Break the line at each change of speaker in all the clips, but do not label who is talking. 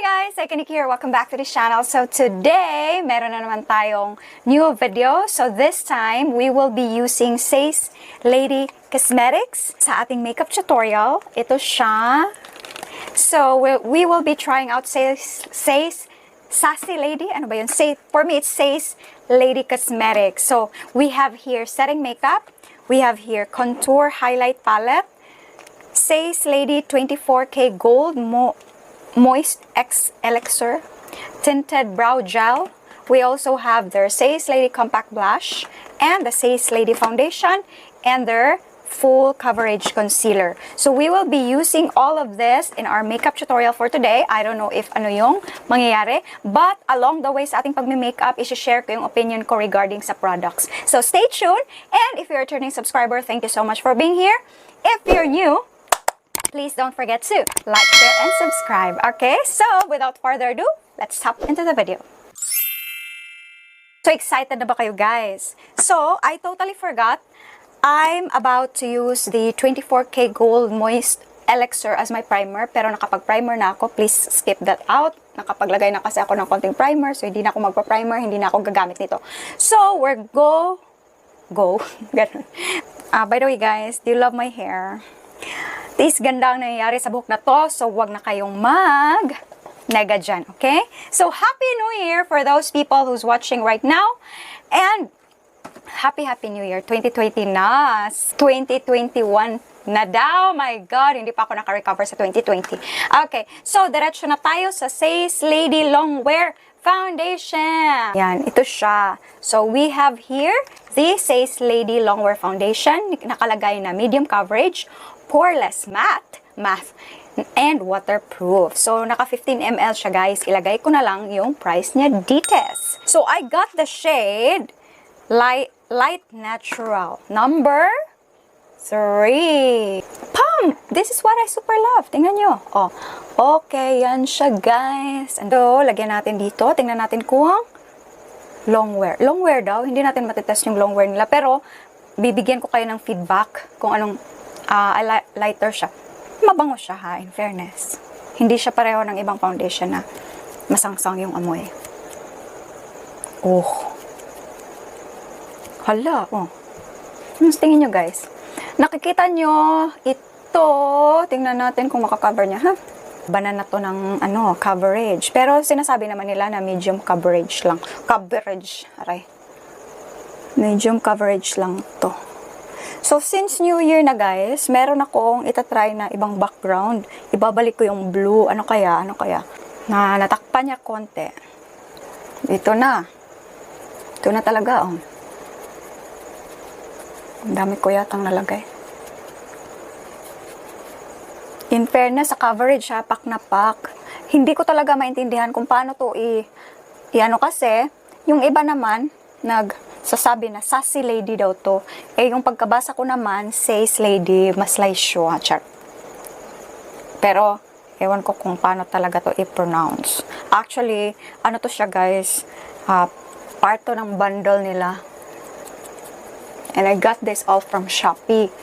guys! Iconic here. Welcome back to the channel. So today, meron na naman tayong new video. So this time, we will be using Sacelady Cosmetics sa ating makeup tutorial. Ito siya. So we will be trying out Sacelady. Ano ba yun? For me, it's Sacelady Cosmetics. So we have here setting makeup. We have here contour highlight palette. Sacelady 24K Gold Moist X Elixir Tinted Brow Gel. We also have their Sacelady Compact Blush and the Sacelady Foundation and their full coverage concealer. So we will be using all of this in our makeup tutorial for today. I don't know if ano yung mangyayari, but along the way sa ating pagme-makeup, i-share ko yung opinion ko regarding sa products. So stay tuned, and if you're a returning subscriber, thank you so much for being here. If you're new, please don't forget to like, share, and subscribe. Okay, so without further ado, let's hop into the video. So excited na ba kayo guys? So I totally forgot. I'm about to use the 24K Gold Moist Elixir as my primer. Pero nakapag-primer na ako. Please skip that out. Nakapaglagay na kasi ako ng konting primer. So hindi na ako magpa-primer. Hindi na ako gagamit nito. So we're go. Ganun. By the way guys, do you love my hair? This ganda ang nangyayari sa buhok na to, so wag na kayong nega dyan, okay? So, Happy New Year for those people who's watching right now. And, Happy New Year, 2020 na. 2021 na daw. My God, hindi pa ako naka-recover sa 2020. Okay, so, diretso na tayo sa Sacelady Longwear Foundation. Yan, ito siya. So, we have here the Sacelady Longwear Foundation. Nakalagay na medium coverage, poreless matte, and waterproof. So, naka 15 ml siya guys. Ilagay ko na lang yung price niya details. So, I got the shade Light Natural. Number 3. Pam! This is what I super love. Tingnan nyo. Oh, okay, yan siya guys. And so, lagyan natin dito. Tingnan natin kung longwear. Longwear daw. Hindi natin matitest yung longwear nila. Pero, bibigyan ko kayo ng feedback kung anong lighter siya. Mabango siya ha, in fairness. Hindi siya pareho ng ibang foundation na masangsang yung amoy. Oh. Hala, oh. Tingin nyo guys. Nakikita nyo ito. Tingnan natin kung makakover niya ha. Banan na to ng coverage. Pero sinasabi naman nila na medium coverage lang. Medium coverage lang to. So, since New Year na guys, meron akong itatry na ibang background. Ibabalik ko yung blue. Ano kaya? Na natakpan niya konti. Ito na. Ito na talaga, oh. Ang dami ko yatang nalagay. In fairness, sa coverage ha, pak na pak. Hindi ko talaga maintindihan kung paano to kasi, yung iba naman, sasabi na Sacelady daw to. Eh, yung pagkabasa ko naman, Sacelady, mas laisyo, char. Pero, ewan ko kung paano talaga to i-pronounce. Actually, ano to siya guys, part to ng bundle nila. And I got this all from Shopee.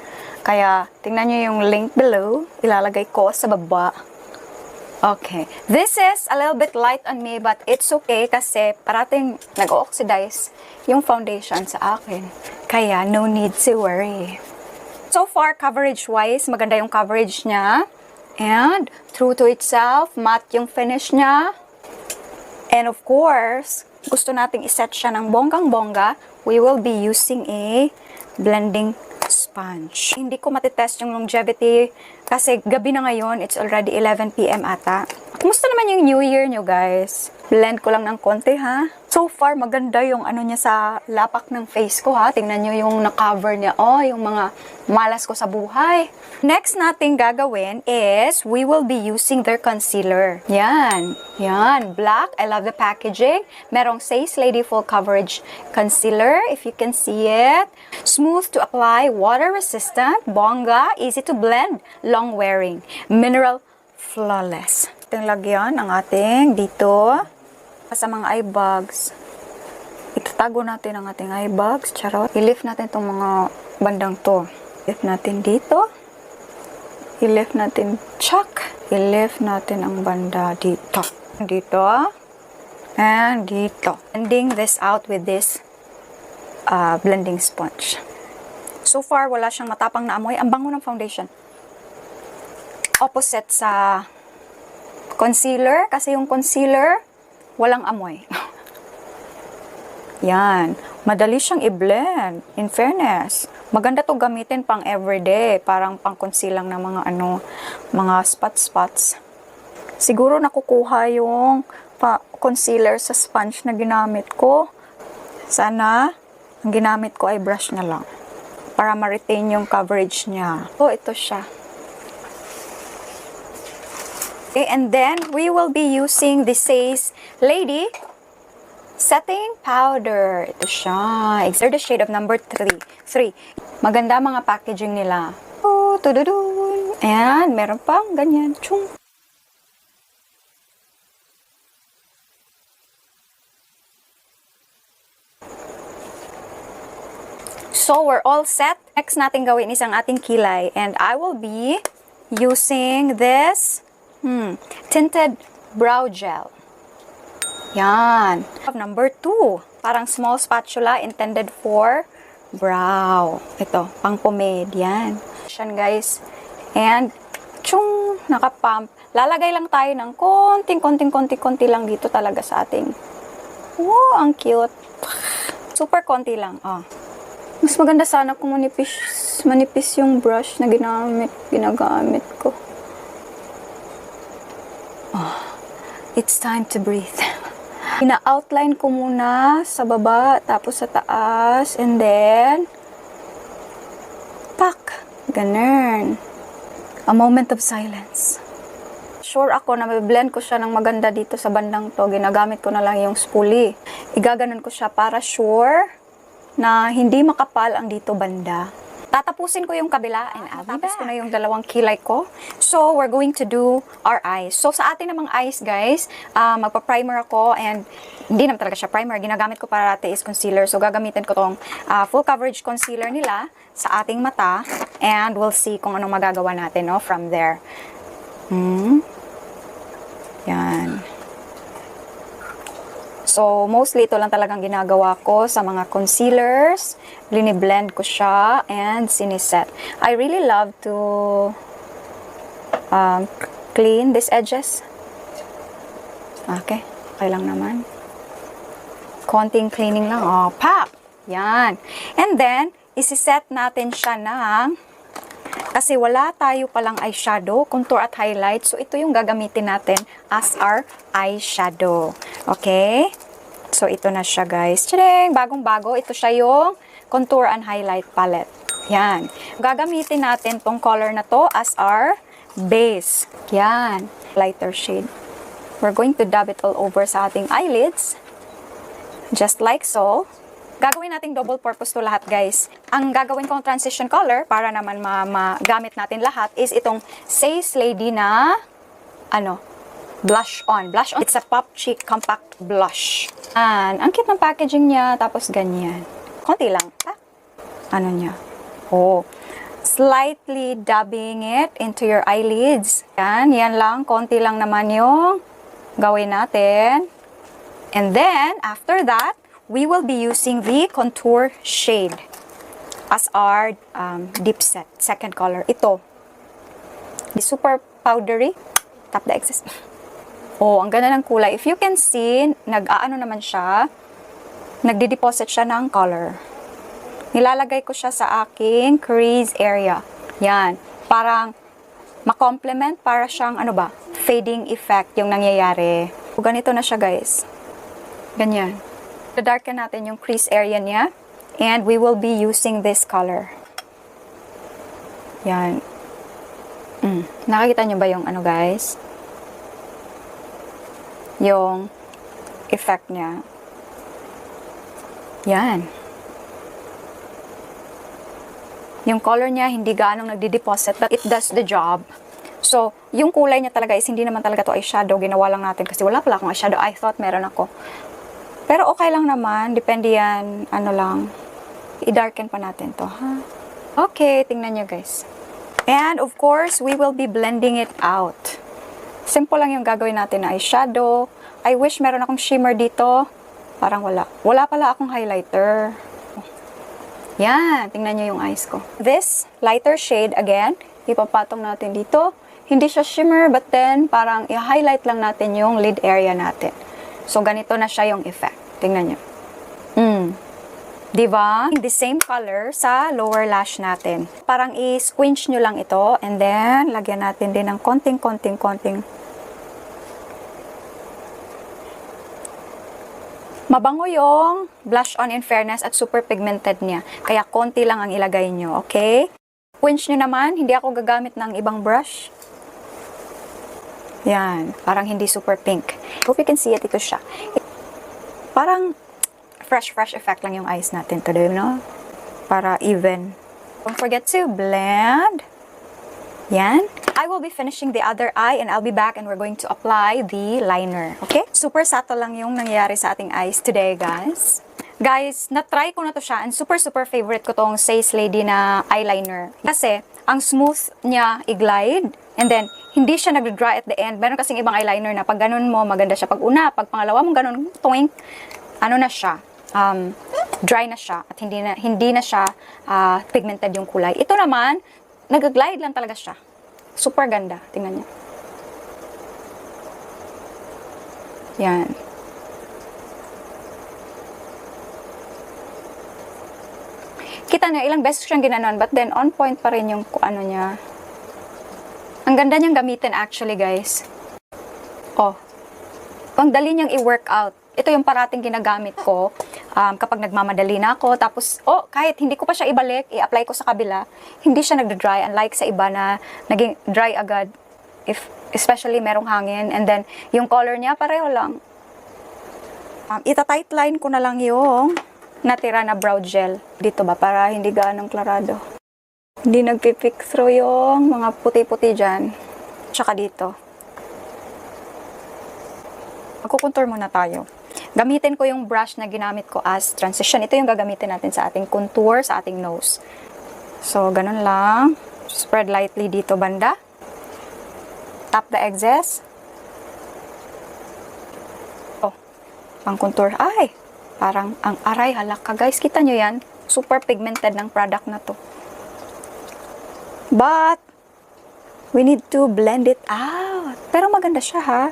Kaya, tingnan nyo yung link below. Ilalagay ko sa baba. Okay. This is a little bit light on me, but it's okay kasi parating nag-oxidize yung foundation sa akin. Kaya, no need to worry. So far, coverage-wise, maganda yung coverage niya. And, true to itself, matte yung finish niya. And of course, gusto nating iset siya ng bonggang-bongga, we will be using a blending sponge. Hindi ko matitest yung longevity kasi gabi na ngayon, it's already 11 PM ata. Kumusta naman yung New Year nyo guys? Blend ko lang ng konti ha. So far, maganda yung niya sa lapak ng face ko ha. Tingnan nyo yung na-cover niya. Oh, yung mga malas ko sa buhay. Next nating gagawin is we will be using their concealer. Yan. Black. I love the packaging. Merong Sacelady Full Coverage Concealer. If you can see it. Smooth to apply, water resistant, bongga, easy to blend, long wearing, mineral flawless. Ating lagyan ang ating dito sa mga eye bags. Itatago natin ang ating eye bags. Charot. I-lift natin itong mga bandang to. I-lift natin dito. I-lift natin, I-lift natin ang banda dito. Dito. And dito. Blending this out with this blending sponge. So far, wala siyang matapang na amoy. Ang bango ng foundation. Opposite sa concealer. Kasi yung concealer, walang amoy. Yan. Madali siyang i-blend. In fairness. Maganda to gamitin pang everyday. Parang pang conceal lang ng mga mga spots. Siguro nakukuha yung concealer sa sponge na ginamit ko. Sana, ang ginamit ko ay brush na lang. Para ma-retain yung coverage niya. So, ito siya. Okay, and then, we will be using the Sacelady setting powder. Ito siya. Exert the shade of number 3. Maganda mga packaging nila. Oh, tududun. Ayan, meron pang ganyan. Chung. So, we're all set. Next natin gawin is ang ating kilay. And I will be using this tinted brow gel. Yan. Number 2. Parang small spatula intended for brow. Ito, pang pomade. Yan. Yan, guys. And, chung, nakapump. Lalagay lang tayo ng konti lang dito talaga sa ating. Wow, ang cute. Super konti lang. Oh. Mas maganda sana kung manipis yung brush na ginagamit ko. Oh, it's time to breathe. Ina-outline ko muna sa baba, tapos sa taas, and then, pak! Ganun. A moment of silence. Sure ako na may-blend ko siya ng maganda dito sa bandang to. Ginagamit ko na lang yung spoolie. Igaganon ko siya para sure na hindi makapal ang dito banda. Tatapusin ko yung kabila and tapos ko na yung dalawang kilay ko. So, we're going to do our eyes. So, sa ating namang eyes, guys, magpa-primer ako and hindi naman talaga siya primer. Ginagamit ko parati is concealer. So, gagamitin ko tong full coverage concealer nila sa ating mata and we'll see kung anong magagawa natin, no, from there. Yan. So, mostly ito lang talagang ginagawa ko sa mga concealers. Blend ko siya and siniset. I really love to clean these edges. Okay. Okay lang naman. Konting cleaning lang. Oh, pop! Yan. And then, isiset natin siya ng kasi wala tayo palang eyeshadow, contour at highlight. So, ito yung gagamitin natin as our eyeshadow. Okay? So, ito na siya, guys. Tadang! Bagong-bago. Ito siya yung contour and highlight palette. Yan. Gagamitin natin tong color na to as our base. Yan. Lighter shade. We're going to dab it all over sa ating eyelids. Just like so. Gagawin nating double purpose to lahat, guys. Ang gagawin kong transition color, para naman magamit natin lahat, is itong Sacelady na, blush on. Blush on. It's a Pop Cheek Compact Blush. And, ang cute ng packaging niya, tapos ganyan. Konti lang. Ano niya? Oh. Slightly dabbing it into your eyelids. Yan lang. Konti lang naman yung gawin natin. And then, after that, we will be using the contour shade as our deep set, second color. Ito. The super powdery. Tap the excess. Oh, ang ganda ng kulay. If you can see, nag-aano naman siya. Nagdi-deposit siya ng color. Nilalagay ko siya sa aking crease area. Yan. Parang ma-complement para siyang, fading effect yung nangyayari. So, ganito na siya, guys. Ganyan. Darken natin yung crease area niya. And we will be using this color. Yan. Nakikita nyo ba yung guys? Yung effect niya. Yan. Yung color niya, hindi gaanong nagdi-deposit, but it does the job. So, yung kulay niya talaga is hindi naman talaga to eyeshadow. Ginawa lang natin kasi wala pala akong eyeshadow. I thought meron ako. Pero okay lang naman. Depende yan. Lang. I-darken pa natin to, ha? Okay, tingnan nyo, guys. And, of course, we will be blending it out. Simple lang yung gagawin natin na eyeshadow. I wish meron akong shimmer dito. Parang wala. Wala pala akong highlighter. Yan, tingnan nyo yung eyes ko. This lighter shade, again, ipapatong natin dito. Hindi siya shimmer, but then parang i-highlight lang natin yung lid area natin. So, ganito na siya yung effect. Tingnan nyo. Diba? The same color sa lower lash natin. Parang i-squinch nyo lang ito, and then, lagyan natin din ng konting. Mabango yung blush on in fairness at super pigmented niya. Kaya konti lang ang ilagay nyo, okay? Squinch nyo naman, hindi ako gagamit ng ibang brush. Yan, parang hindi super pink. Hope you can see it, ito siya. Parang fresh effect lang yung eyes natin today, no? Para even. Don't forget to blend. Yan. I will be finishing the other eye and I'll be back and we're going to apply the liner. Okay? Super subtle lang yung nangyayari sa ating eyes today, guys. Guys, na-try ko na to siya and super favorite ko tong Sacelady na eyeliner. Kasi, ang smooth niya i-glide and then, hindi siya nag-dry at the end. Meron kasing ibang eyeliner na pag ganun mo, maganda siya. Pag una, pag pangalawa mo ganun, tuwing, ano na siya, dry na siya at hindi na siya pigmented yung kulay. Ito naman, nag-glide lang talaga siya. Super ganda. Tingnan niyo. Yan. Kita niyo, ilang beses siyang ginanon, but then on point pa rin yung ano niya. Ang ganda niyang gamitin actually, guys. Oh. Ang dali niyang i-workout. Ito yung parating ginagamit ko kapag nagmamadali na ako. Tapos, kahit hindi ko pa siya ibalik, i-apply ko sa kabila, hindi siya nagda-dry. Unlike sa iba na naging dry agad, especially merong hangin. And then, yung color niya, pareho lang. Ita-tight line ko na lang yung natira na brow gel. Dito ba? Para hindi gaanong klarado. Hindi nagpipick through yung mga puti-puti dyan. Tsaka dito. Magkukontour muna tayo. Gamitin ko yung brush na ginamit ko as transition. Ito yung gagamitin natin sa ating contour, sa ating nose. So, ganun lang. Spread lightly dito banda. Tap the excess. Pang contour. Ay! Parang ang aray, halak ka guys. Kita nyo yan? Super pigmented ng product na to. But, we need to blend it out. Pero maganda siya ha.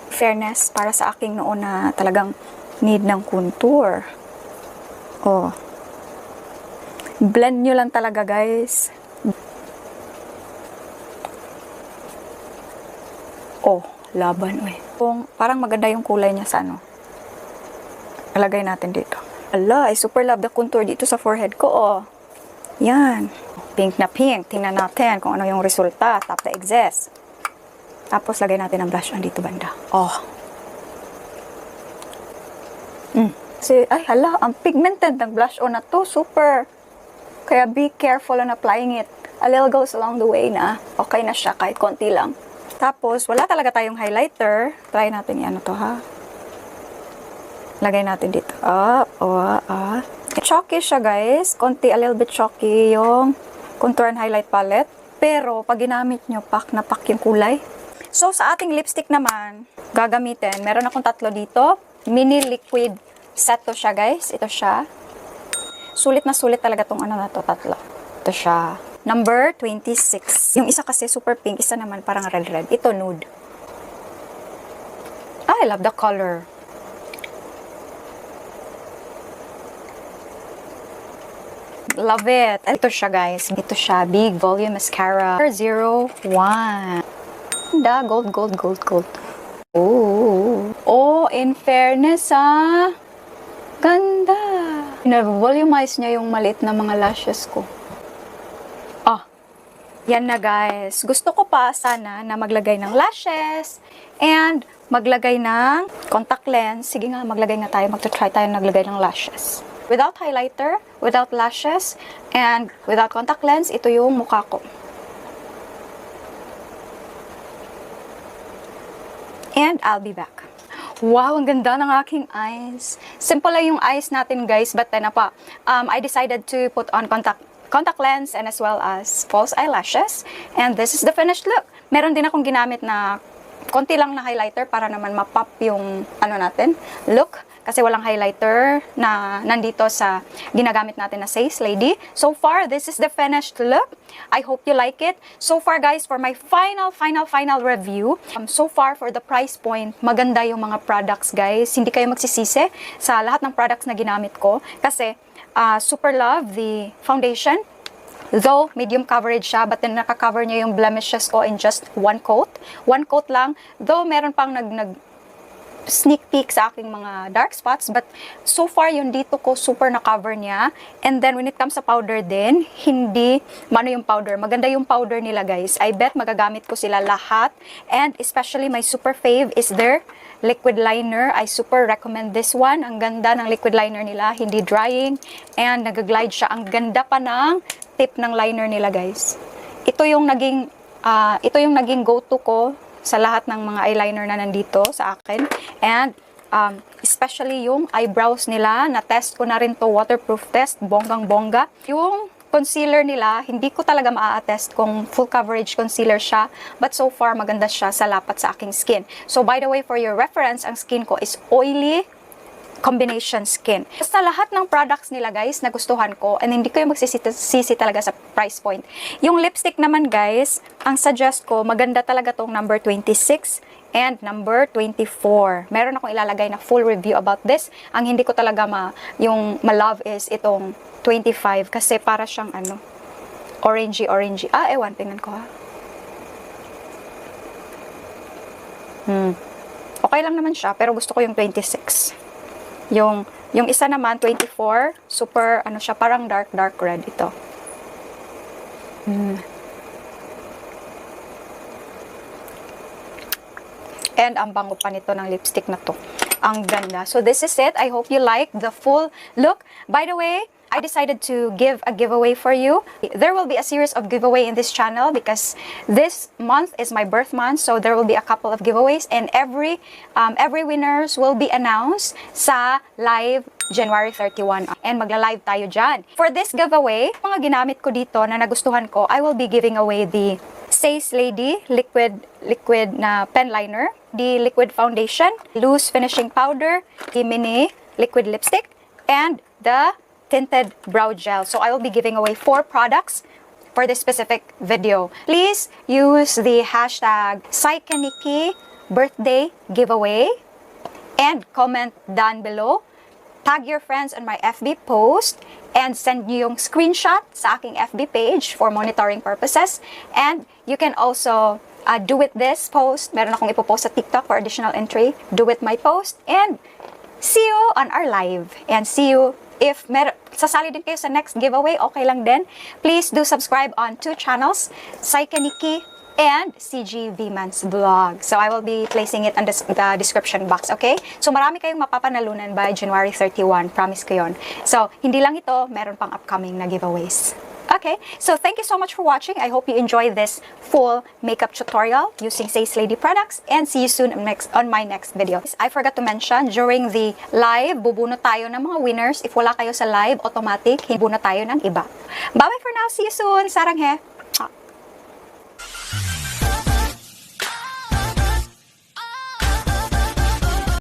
Fairness para sa aking noon na talagang need ng contour. Blend nyo lang talaga guys. Laban parang maganda yung kulay niya sa ano. Ilagay natin dito. I super love the contour dito sa forehead ko. Yan. Pink na pink. Tingnan natin kung ano yung resulta. Tap the excess. Tapos, lagay natin ang blush on dito banda. Ang pigmented ng blush on na to. Super. Kaya be careful on applying it. A little goes along the way na. Okay na siya kahit konti lang. Tapos, wala talaga tayong highlighter. Try natin yan to ha. Lagay natin dito. Chalky siya guys. Konti, a little bit chalky yung contour and highlight palette. Pero, pag ginamit nyo, pak na pak yung kulay. So, sa ating lipstick naman, gagamitin. Meron akong 3 dito. Mini liquid set to siya, guys. Ito siya. Sulit na sulit talaga tong ano na to, 3. Ito siya. Number 26. Yung isa kasi super pink. Isa naman parang red. Ito nude. I love the color. Love it. Ito siya, guys. Ito siya. Big Volume Mascara. 01. Gold. In fairness, ganda. Volumize niya yung maliit na mga lashes ko. Yan na guys. Gusto ko pa sana na maglagay ng lashes and maglagay ng contact lens. Sige nga, maglagay nga tayo. Magta-try tayo naglagay ng lashes. Without highlighter, without lashes, and without contact lens, ito yung mukha ko. And I'll be back. Wow, ang ganda ng aking eyes. Simple lang yung eyes natin, guys. But then, I decided to put on contact lens and as well as false eyelashes. And this is the finished look. Meron din akong ginamit na konti lang na highlighter para naman mapop yung ano natin, look. Kasi walang highlighter na nandito sa ginagamit natin na Sacelady. So far, this is the finished look. I hope you like it. So far guys, for my final review, so far for the price point, maganda yung mga products guys. Hindi kayo magsisisi sa lahat ng products na ginamit ko. Kasi super love the foundation. Though medium coverage siya, but then naka-cover niya yung blemishes ko in just one coat. One coat lang. Though meron pang sneak peek sa aking mga dark spots, but so far yung dito ko super na-cover niya. And then when it comes sa powder din, hindi mano yung powder. Maganda yung powder nila guys. I bet magagamit ko sila lahat. And especially my super fave is their liquid liner. I super recommend this one. Ang ganda ng liquid liner nila, hindi drying and nag-glide siya. Ang ganda pa ng tip ng liner nila guys. Ito yung naging go-to ko sa lahat ng mga eyeliner na nandito sa akin. And especially yung eyebrows nila, na-test ko na rin to, waterproof test, bonggang-bongga. Yung concealer nila, hindi ko talaga maa-attest kung full coverage concealer siya, but so far maganda siya sa lapat sa aking skin. So by the way, for your reference, ang skin ko is oily combination skin. Basta lahat ng products nila guys, nagustuhan ko, and hindi kayo magsisisi talaga sa price point. Yung lipstick naman guys, ang suggest ko, maganda talaga tong number 26 and number 24. Meron akong ilalagay na full review about this. Ang hindi ko talaga yung ma-love is itong 25 kasi para siyang orangey. Ewan, tingnan ko ha. Okay lang naman siya, pero gusto ko yung 26. Yung isa naman, 24, super, siya, parang dark red ito. And ang bango pa nito ng lipstick na to. Ang ganda. So this is it. I hope you like the full look. By the way, I decided to give a giveaway for you. There will be a series of giveaway in this channel because this month is my birth month, so there will be a couple of giveaways, and every winners will be announced sa live January 31, and magla-live tayo dyan. For this giveaway, mga ginamit ko dito na nagustuhan ko, I will be giving away the Sacelady liquid na pen liner, the liquid foundation, loose finishing powder, the mini liquid lipstick, and the tinted brow gel. So I will be giving away 4 products for this specific video. Please use the hashtag Sacelady birthday giveaway and comment down below. Tag your friends on my FB post and send nyo yung screenshot sa aking FB page for monitoring purposes. And you can also do with this post. Meron akong ipopost sa TikTok for additional entry. Do with my post and see you on our live. And see you if sasali din kayo sa next giveaway, okay lang din. Please do subscribe on 2 channels, Sacelady and CG Vman's vlog. So I will be placing it in the description box, okay? So marami kayong mapapanalunan by January 31, promise ko yun. So hindi lang ito, meron pang upcoming na giveaways. Okay, so thank you so much for watching. I hope you enjoyed this full makeup tutorial using Sacelady products, and see you soon on my next video. I forgot to mention, during the live, bubunot tayo ng mga winners. If wala kayo sa live, automatic, bubunot tayo ng iba. Bye-bye for now. See you soon. Saranghe!